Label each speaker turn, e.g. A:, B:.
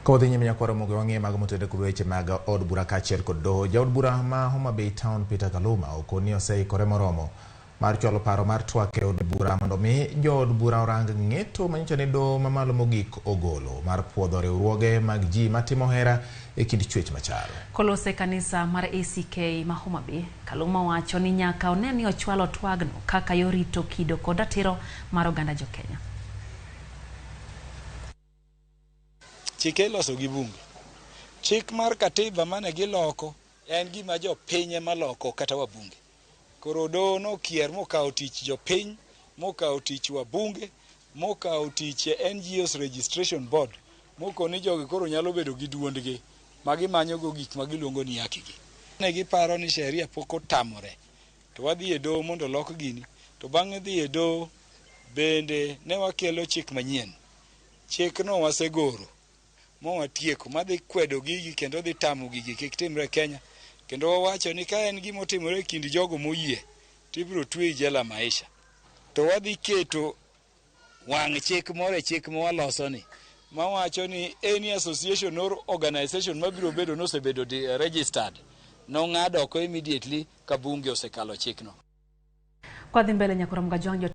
A: Ka wadhi nyime nyakwaro mogo wang'e mago motudore kod weche mag od bura kaachiel kod doho. Jaod bura ma Homa Bay Town Peter Kaluma okoni oseikore moromo mar chwalo paro mar twak e od bura mondo mi jood bura orang ng'eto manyocha ni doho mamalo mogik ogolo mar puodho riwruoge mag ji matimo hera e kind chwech machal.
B: Kolose kanisa mar ACK ma Homa Bay, Kaluma wacho ni nyaka one ni ochwalo twagno kaka yor rito kido kod ratiro mar oganda jo-Kenya.
C: Chike iloso gi bunge. Chik mar katiba mane giloko en gima jopiny ema loko kata wabunge. Koro doho nokier mokawo tich jopiny, mokawo tich wabunge, mokawo tich NGOs Registration Board, mokoni jogi koro nyalo bedo gi duondgi ma gimanyogo gik ma giluongo ni haki gi. Ne giparo ni sheria pok otamore to wadhi e doho mondo olok gini, to bang' dhi e doho bende ne wakelo chik manyien. Chikno wasegoro mowatieko madhi kwedo gigi kendo dhi tamo gigi kik timre e Kenya. Kendo wawacho ni ka en gima otimore e kind jogo moyie to ibiro tweyi jela maisha. To wadhi keto wang' chik moro e chik ma waloso ni mawacho ni any association or organization mabiro bedo nosebedo registered nong'ad oko immediately ka bunge osekalo chikno.
B: Kwadhi mbele nyakwara Mgajwang'